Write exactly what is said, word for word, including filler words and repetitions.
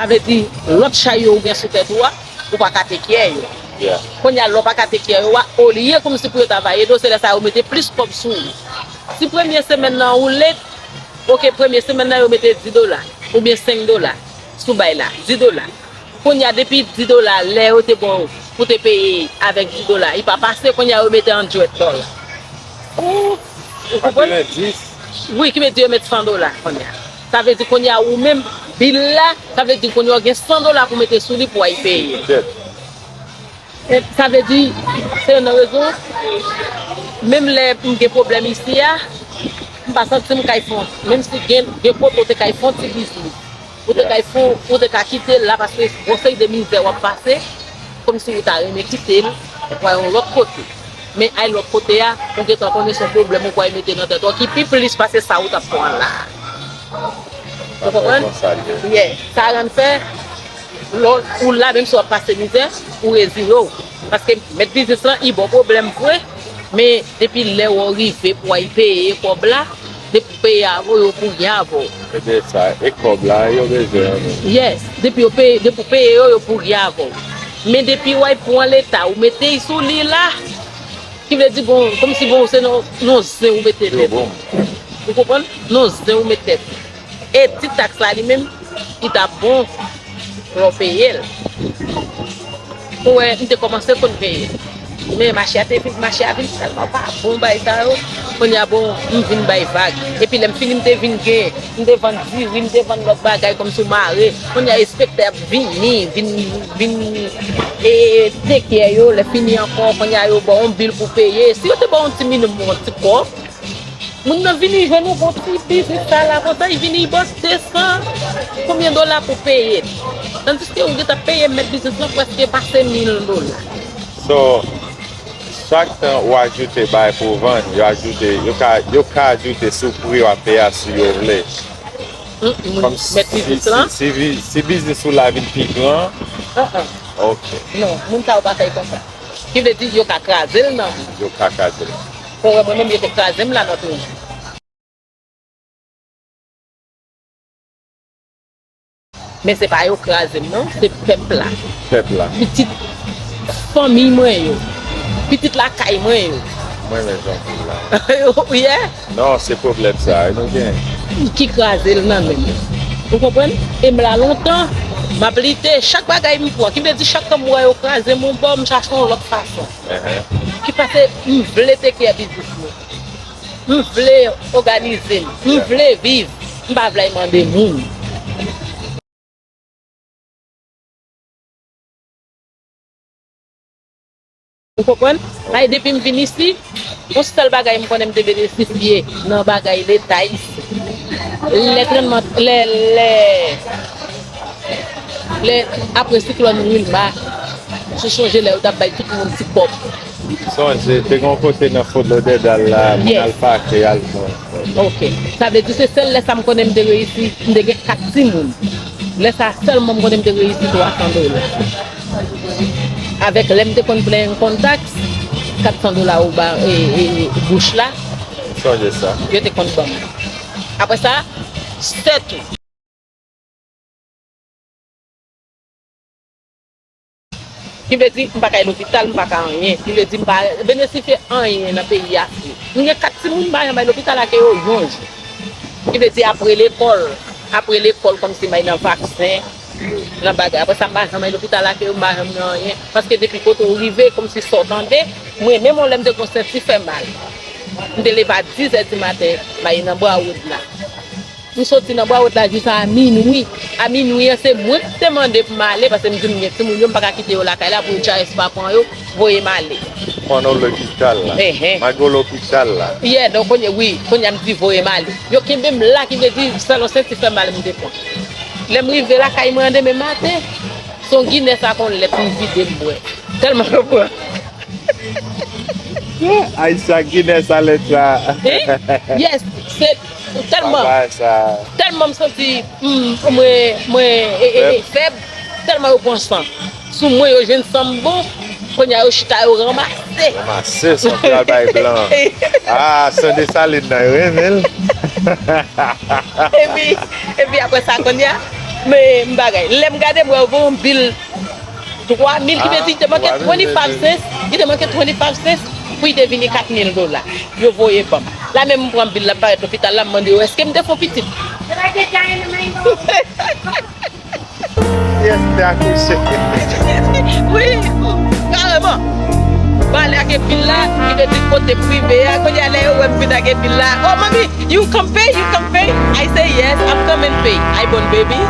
Sa vle di, lòt chay yo ou gen sou tèt ou a, ou pa ka tekyè yo. Kounye a, lè w pa ka tekyè yo a, olye kòmsi pou yo ta va ede w, se lè sa a yo mete plis kòb sou ou. Si premye semèn nan ou late, oke, premye semèn nan yo mete dis dola, oubyen senk dola sou bay la, dis dola. Kounye a, depi dis dola, lè yo te ba w pou te peye avèk dis dola, li pa pase, kounye a, yo mete hundred dola. Ou, ou konprann? Wi, ki vle di yo met san dola kounye a. Sa vle di kounye a, ou menm, bil la, sa vle di kounye a, w gen san dola pou mete sou li pou w al peye. E sa vle di, se youn nan rezon, menm lè m gen pwoblèm isi a, m pa santi m kay fè yon, menm si gen, gen kote w te kay fè yon ti biznis, ou te kay fè, ou te ka kite l la, paske gon seri de mizè w ap pase, kòmsi ou ta renmen kite l, w al yon lòt kote. Men al lòt kote a, ou gentan konnen se yon pwoblèm ou pral mete nan tèt ou ki pi plis pase sa ou t ap pran la. Ou konprann? Yeah. Sa rann fè, lè w, ou la, menm si w ap pase mizè, ou rezile w. Paske mèt biznis lan, li ba w pwoblèm vre, men depi lè w rive pou w al peye kòb la, depi w peye avè w, yo kouri avè w. Se de sa, e kòb la, yo bezwen an menm. Yes, depi yo peye, depi w peye yo, yo kouri avè w. Men depi w al pran leta, ou mete l sou li la, ki vle di, bon, kòmsi, bon, se nan, nan zen ou mete tèt ou. Ou konprann? Nan zen ou mete tèt ou. E ti taks la li menm, li t ap bon lè w peye l. Ou wè, m te kòmanse konn peye. Men mache a te vin, mache a vin tèlman pa bon bay sa yo. Kounye a, bon, m vin bay vag. Epi lè m fini, m te vin gen, m te vann diri, m te vann lòt bagay kòmsi w mare. Kounye a, enspektè ap vini, vin, vin, e, tekyè yo. Lè fini ankò, kounye a, yo ba w yon bil pou peye. Si yo te ba w yon ti minimòm, yon ti kòb, moun nan vini jwenn ou bon ti biznis sa la konsa, li vini, li ba w de san konbyen dola pou peye. Tandiske ou gentan peye mèt biznis lan prèske pase mil dola. So, chak tan ou ajoute bagay pou w vann, yo ajoute, yo ka, yo ka ajoute sou pri w ap peye a si yo vle. Mm, mm. Kòm mèt si, biznis si, lan? Si, si bi-, si biznis ou la vin pi gran. Ah, ah. Ok. Non, moun sa yo pa fè l konsa. Ki vle di yo ka kraze l nan. Yo ka kraze l. Ou wè mwen menm yo te kraze m la nan toujou. Men se pa yo kraze m non, se pèp la. Pèp la. Pitit fanmi mwen yo. Pitit lakay mwen yo. Mwen men jan pou la. Yeah. Non, se pwoblèm sa a nou gen. Ki kraze l nan men m. Ou konprann? E m la lontan, m ap lite, chak bagay m pran. Ki vle di chak tan m wè yo kraze m yon bò, m chache yon lòt fason. Ki pase m vle teke biznis mwen. M vle òganize m. M vle viv. M pa vle al mande moun. Ou konprann? Ay, depi m vin isi, yon sèl bagay m konnen m te benesifye nan bagay leta isi. Lè trannman, lè, lè, lè, apre siklòn Wilma, si w sonje lè yo t ap bay tout moun ti kòb. Sonje, te gen yon kote nan Fort Lauderdale la, moun al pake, al pran. Ok. Sa vle di se sèl lè sa m konnen m te reyisi, m te gen kat timoun. Lè sa sèlman m konnen m te reyisi twa san dola. Avèk lè m te konn plen income tax, kat san dola ou ba, e, e, e, bouch la. Sonje sa. Yo te konn ban m. Apre sa, sèt ou. Ki vle di, m pa ka al lopital, m pa ka anyen. Ki vle di, m pa benesifye anyen nan peyi a. M gen kat timoun, m pa janm al lopital ake yo yon jou. Ki vle di, apre lekòl, apre lekòl, kòmsi m al nan vaksen, nan bagay. Apre sa, m pa janm al lopital ake yo, m pa janm nan anyen. Paske depi kote w rive, kòmsi sa w tande, mwen menm, yon lè m te gen yon senti fè mal. M te leve a dis è di maten, m al nan Broward la. M soti nan Broward la jis a minwi. A minwi an, se mwen ki te mande pou m ale, paske m di m gen timoun yo, m pa ka kite yo lakay la pou U H S pa pran yo, voye m ale. Pran w lopital la. Enhen. Malgre w lopital la. Yeah, donk kounye, wi, kounye a m di voye m ale. Yo kenbe m la, ki vle di, sèl yon senti fè mal m te pran. Lè m rive lakay mwen an demen maten, se yon Guinness ak yon lèt m vide m bwè. Tèlman yo pran. Ay, sa Guinness a lèt sa. Eh? Yes, se tèlman, tèlman m santi, mm, mwen, mwen, e, e, e, fèb, tèlman yo pran san sou mwen, yo jwenn san m bon, kounye a yo chita, yo ranmase. Ranmase san pou yo al bay blan. Ah, san Desalin nan, yo renmen l. Epi, epi apre sa, kounye a, Men m bagay. Lè m gade, m wè yo voye yon bil twa mil ki vle di te manke twenty-five cents, ki te manke twenty-five cents pou li te vini kat mil dola. Yo voye ban m. La menm m pran bil la, m parèt lopital la, m mande yo èske m te fè yon pitit. Yes, te akouche. Wi, kareman. Ba ale ak bil la, ki te di kote prive a. Kounye a lè yo wè m vin ak bil la. Oh, mami, you come pay, you come pay. I say yes, I'm coming pay. I born baby.